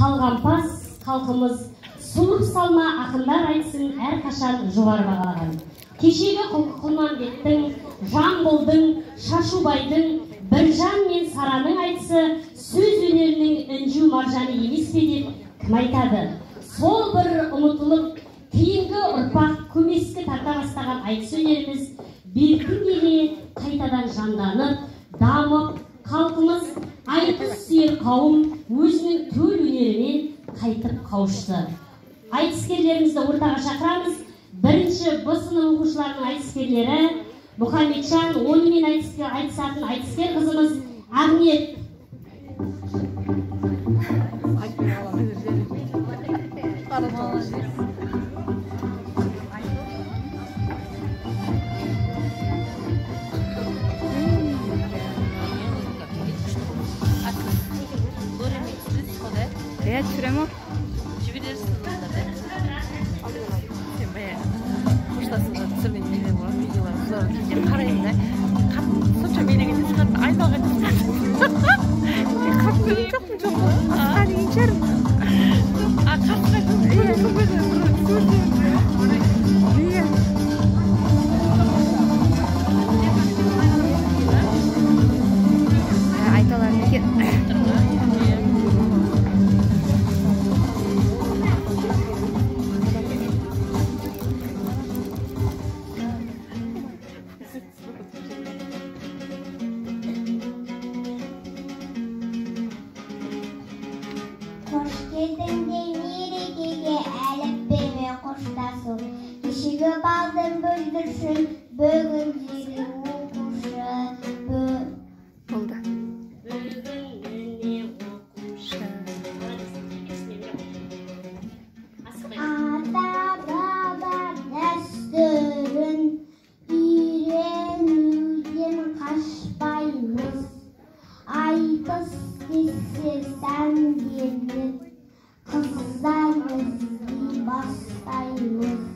Талғампаз халқымыз суырып салма ақындар айтсын әрқашан жоғары бағалаған. Кешегі Құлманбеттің, Жамбылдың, Шашубайдың, Біржан мен Сараның айтысы сөз өнерінің інжу маржаны емес пе деп кім айтады? Сол бір ұмытылып, кейінгі ұрпақ көмескі тарта бастаған айтыс өнеріміз бертін келе қайтадан жанданып, дамып, халқымыз айтыс сүйер қауым өзінің төл өнерімен қайтып қауышты. Айтыскерлерімізді ортаға шақырамыз. Бірінші Б сынып оқушыларының айтыскерлері Мұхамеджан, онымен айтысатын айтыскер қызымыз Ақниет. Иә, түсіремін. Сен баяғы қоштасуға түсірген нелер бар, видеолар, соларды кейде қараймын да, қатты сонша билеген емес, қатты айналған емес. Мен қатты көрген жоқпын, жоқ қой. Асқа деген шығармын. А, қасқа сол кезде бір көрдім. Иә. Айта алар екен. Қош келдің мерекеге, әліппемен қоштасу. Кешегі балдың бүлдіршін, бүгіндегі оқушы. Болды. Бүгін міне оқушы. Асықпай. Ата-баба дәстүрін үйренуден қашпаймыз. Айтыс десе сәнденіп, қыздар іздей бастаймыз.